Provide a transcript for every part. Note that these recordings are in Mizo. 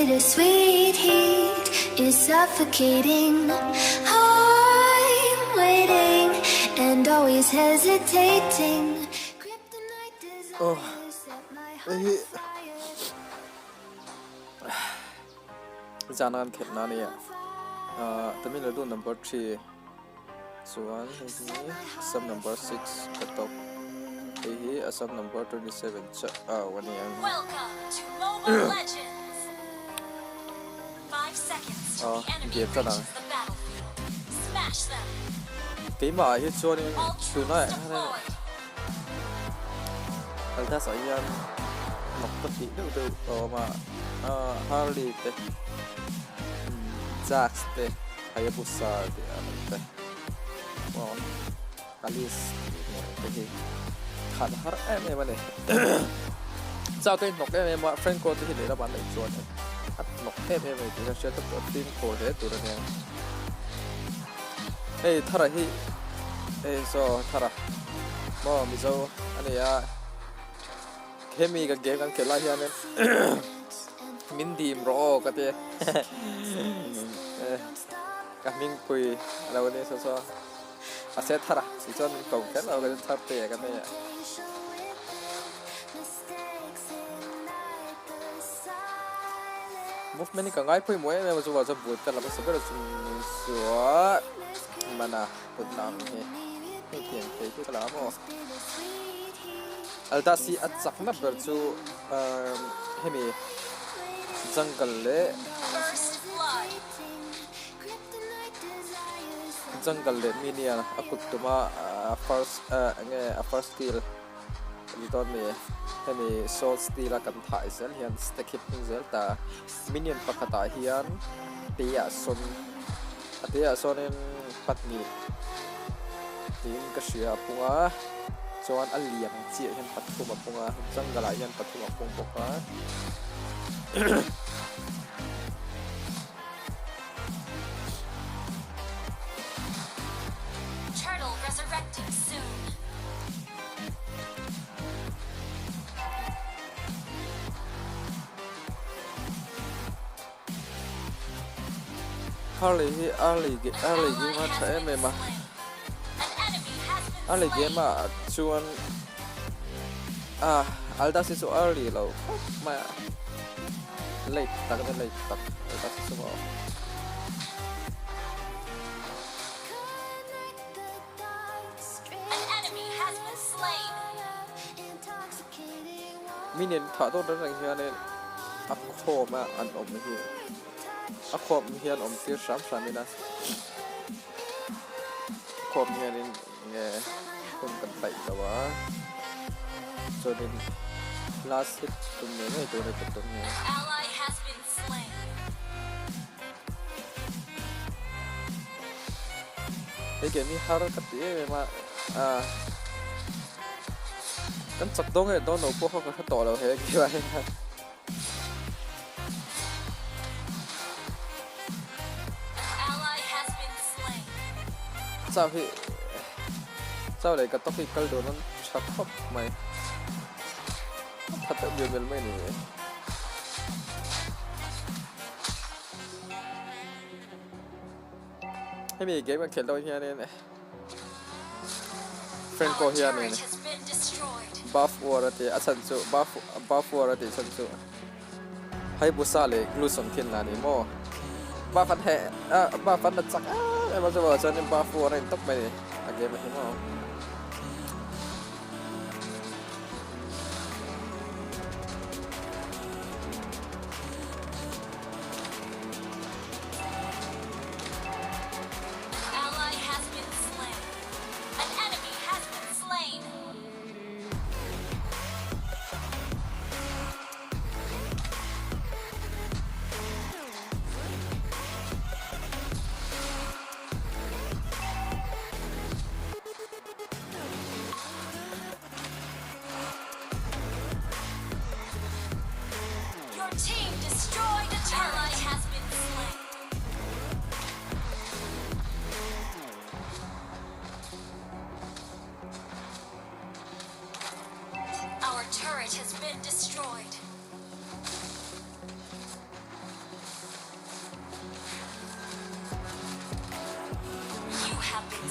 Bittersweet heat is suffocating. I'm waiting and always hesitating. Kryptonite desires set my heart afire. Zan an khelh na ania Tamil Nadu number 3 chuan hei hi Assam number 6 ka tawp hei hi Assam number 27 chiah au a ni ang aw game tan ang keimah ah hi chuanin tunah hian Aldas ah hian mak ka tih deuh deuh a awm a Harley te Jax te Hayabusa tih ang te aw Alice tih hmuh ang te hi khan har em em a ni chau te hi hnawk em em a Franco te hi lehlamah an neih chuan a hnawk em em a ni tih hi a hriat a fimkhur hle tur a nia. Hei Thara hi hei saw Thara maw Mizo a ni a hemi ka game kan khelh lai hianin min dim rawh aw ka ti ka hmingpui a lo ni saw saw a se Thara tih chuan min ko kher lo ka ti Tharte ka ti a. Movement hi ka ngai pawimawh em em a chuvang chuan but ka la hmasa ber a chu chuan mana kut lam hi hei thiam thei chu ka la maw Aldas hi a chakna ber chu umm hemi jungle leh jungle leh minion a kut tuma first enge a first skill. Ni dawn mi hemi soul steel a kan thah zel hian stack hi pung zel ta minion pakhat ah hian te ah sawn a te ah sawnin pahnih tiin ka hria a pung a chuan a lian chiah hian pathum a pung a jungle ah hian pathum a pung bawk a. Turtle resurrecting soon. Harley hi early early game a tha em em a early game ah chuan ah Aldas hi chu early lo khawp mai a. Late tak a late tak ta si chu maw. Minion thah dawn reng reng hianin a khawm a an awm hi a khawm hian awm tir hram hram ila khawm hianin nge hun kan daih lo a chuanin last hit tum ngei ngei tur a ni tum hi. Hei game hi har ka ti em em a ah kan chak dawn nge dawn lo pawh kha ka hre tawh lo he game ah hian. Chau hi chau leh ka tawk hi kal dun an tha khawp mai tha deuh mial mial mai a ni. Hemi game kan khelh dawn hianin Franco hianin buff war a ti a chhan chu buff buff war a tih chhan chu Hayabusa leh Gluson thil na ni maw buff an heh ah buff an la chak em em a chuvang chuanin buff war a in tawp mai a ni a game a hi maw.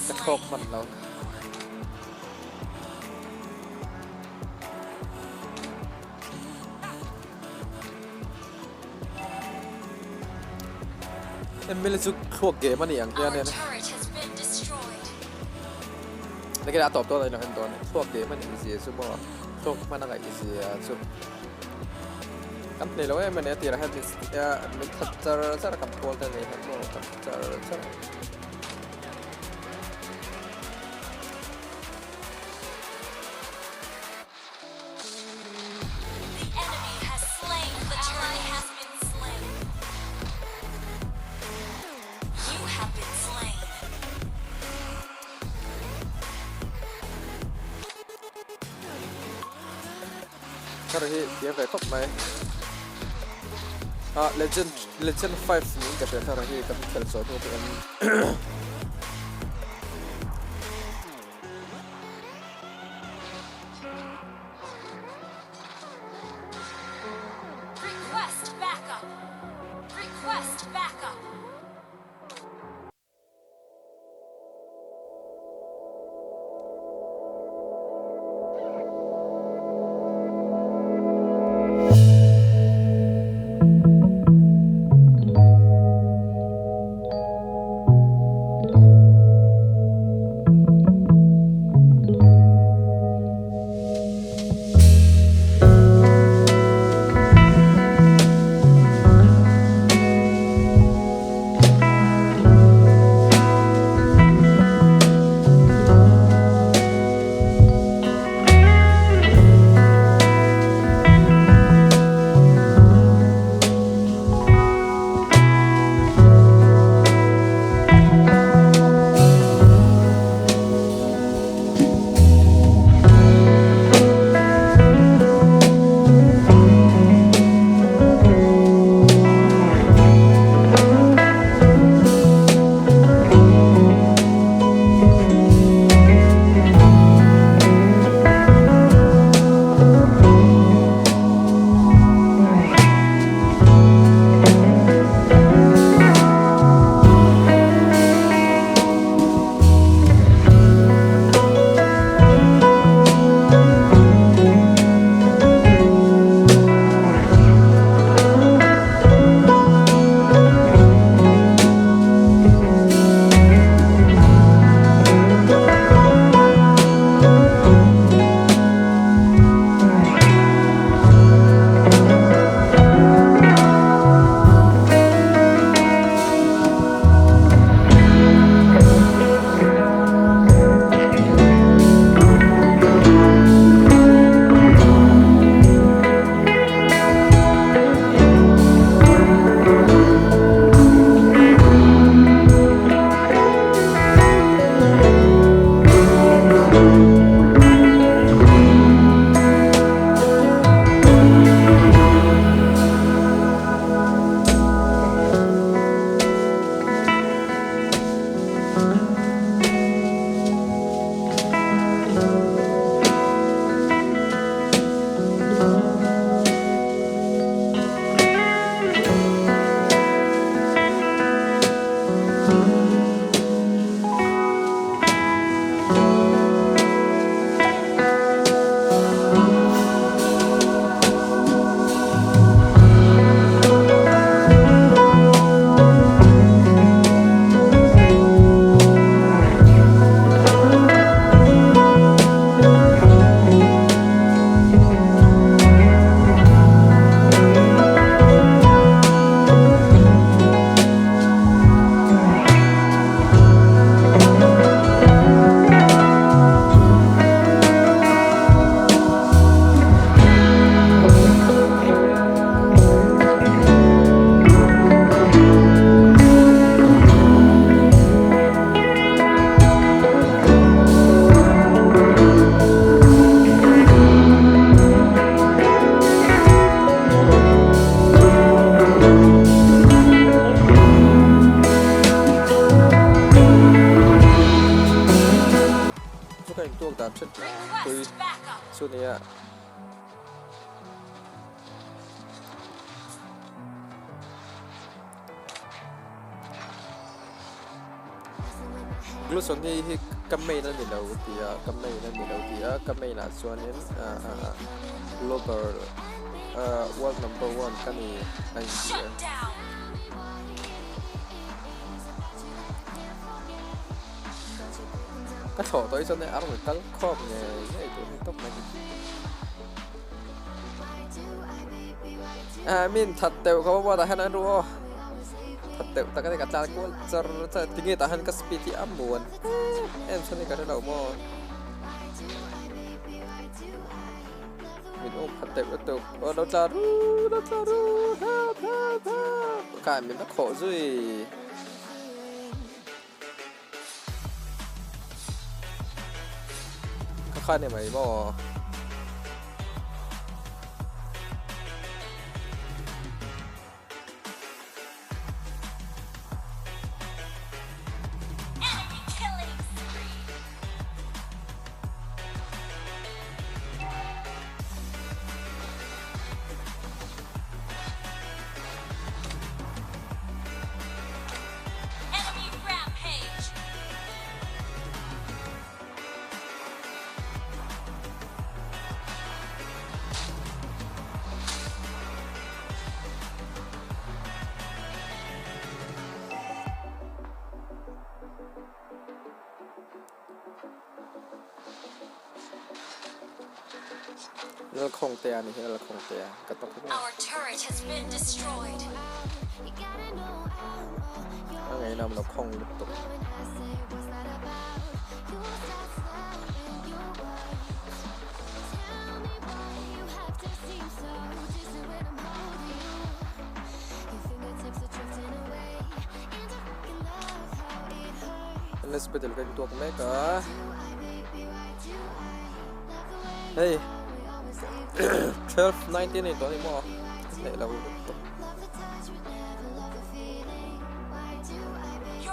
Ka thlawk hman lo. Emily chu thluak game a ni ang hian Nakin a tawp dawn a inang en dawn thluak game a nih zia chu maw thluak hman a ngaih zia chu kan hneh lo em a ni a tirah hian min that char char a kan pawl te nen hian maw kan that char char a. Thar hi thiam ve khawp mai ah legend legend 5 niin ka hria thar hi kan khelh zawh hnu te em. Request backup! Request backup! Chu ka intuak dan hret pui chu nia. Glusoni hi ka main a ni lo ti a, ka main a ni lo ti a, ka main ah chuanin global world number one ka ni a inti a. Ka thlawh tawh hi chuan a rawn kal khawp ngei ngei tur hi tawp mai. Min that teuh kha maw tah hian an ru aw. That teuh tak a ni ka tlan kual char char tinge tah hian ka speed hi a muan em em chuan ka hre lo maw. Min awm khat teuh lutuk aw lo tla ru lo tla ru help help help kai min la khawh zui. Ka kha ni mai maw. Lalkhawngtea a ni hi Lalkhawngtea ka tawk hle. A ngaihnawm lo khawng lutuk. Hospital kan tuak mek a hei 12:19 ni tawh a ni maw hneh lo lutuk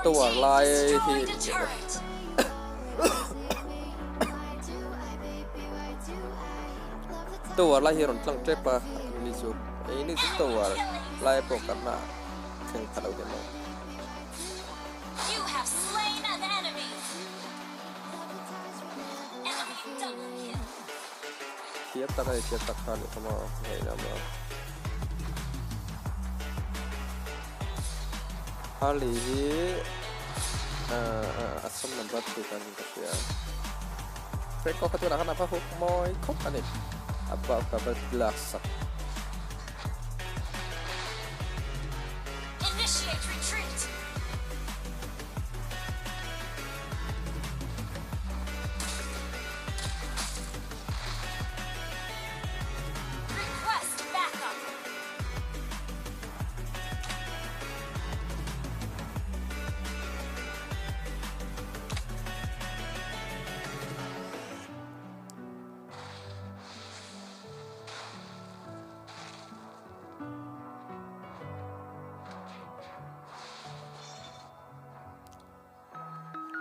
tower lai hi tower lai hi a rawn tlang tep a ni chu ei ni chu tower lai pawh kan a thleng pha lo deuh maw. Thiam tak a ni thiam tak kha a nih kha maw ngaihnawm a. Harley hi a sum number 2 kan ka hria. Franco kha tunah khan a va huk mawi khawp a ni. A bak ka va lak sak. Initiate retreat. Request backup.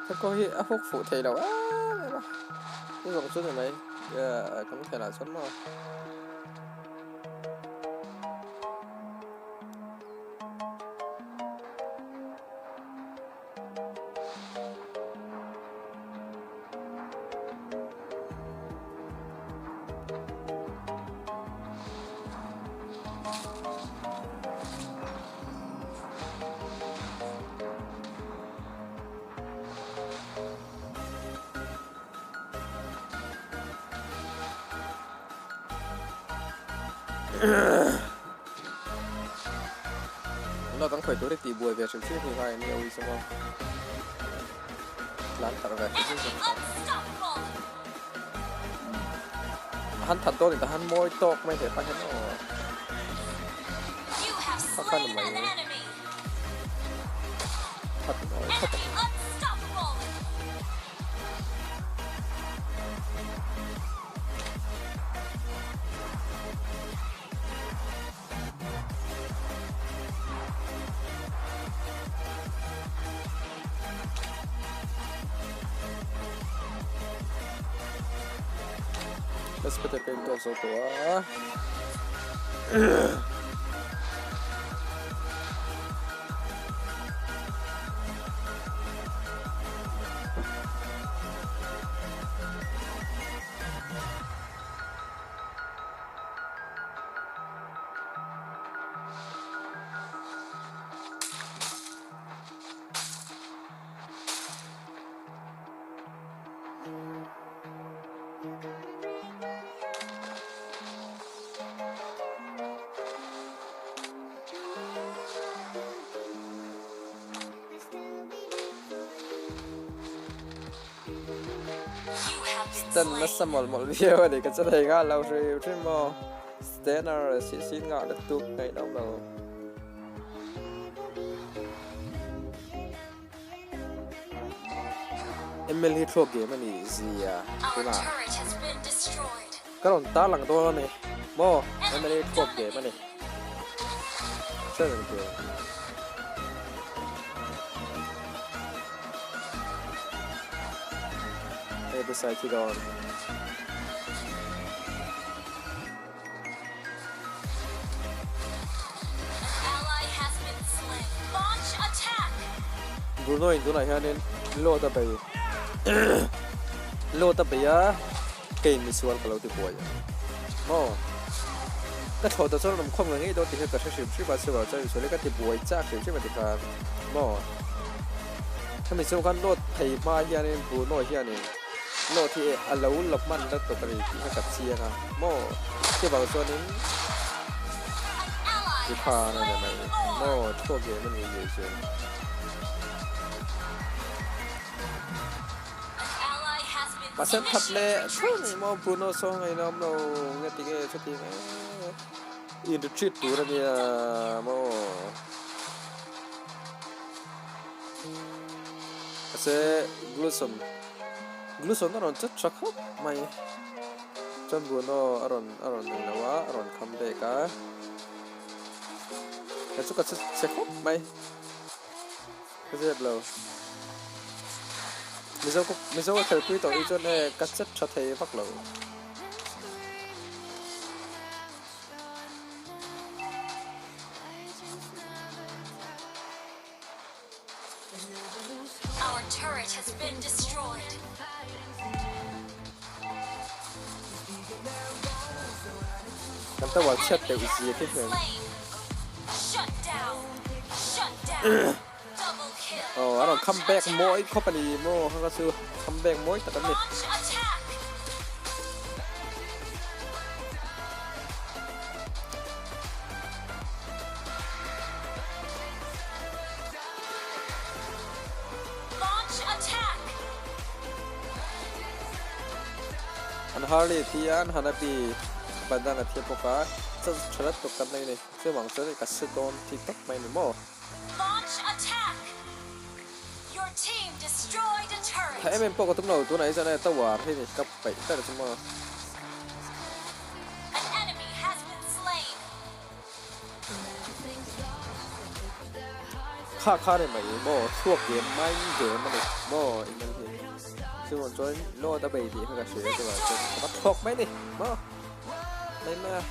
Thakkaw hi a hawk fuh thei lo em em a ni zawng chu ni mai kan khelah chuan maw. Tunah kan khawi tur hi tihbuai ve hrim hrim hi ngai an ni a uichawm a tlan harh ve hrim hrim chu han that dawn in han mawi tawk mai teh pahin aw a khan mai that mawi khawp ang. Hospital ka intuak zo tawh a. Stand nasa mawlh mawlh viau a ni ka che thei nghal lo hrim hrim maw Stanner si sin ngah lutuk ngaihnawm lo. ML hi thluak game a nih zia tunah ka rawn tarlang dawn a ni maw ML hi thluak game a ni hriat reng tur. Hei besai thi dawn. Bruno in tunah hianin load a bei load a bei a kei misual ka lo ti buai a maw ka thlawh tawh chuan an awm khawm ngei ngei dawn tih hi ka hre hrim hrim a chuvang chuan misual hi ka ti buai chak hrim hrim a ti khan maw hemi chung khan load phei hma hianin Bruno hianin Note hi a lo la hman la tawp a ni tih kha ka chiang a maw chuvang chuanin ti khan a ni mai maw thluak em a ni zir chu. Mahse that leh tho mai maw Bruno saw ngaihna awm lo nge ti nge chuti nge in retreat tur a nia maw. Mahse Gluson Gluson a rawn chat tha khawp mai. Chuan Bruno a rawn a rawn nei lo a, a rawn come back a. Kei chu ka che chhe khawp mai. Ka zep lo. Mizo Mizo a khelpui tawh hi chuan e ka chat tha thei vak lo. Our turret has been destroyed. Kan tower chhiat deuh zia khi hmel. Oh, a rawn come back mawi khawp a ni maw kha chu come back mawi tak a ni. An Harley thi a, an Hanabi bandana thi bawk a, chance tha lutuk kan nei a ni. Chuvang chuan ka si dawn thi tawp mai a ni maw? Tha em em pawh ka tum lo, tunah hi chuan hei tower hi ni ka peih ber chu maw. Kha kha ni mai maw chhuak game mai game a ni maw email hi chuvang chuan load a bei tih kha ka hria chuvang chuan ka va thawk mai ni maw mai mai a.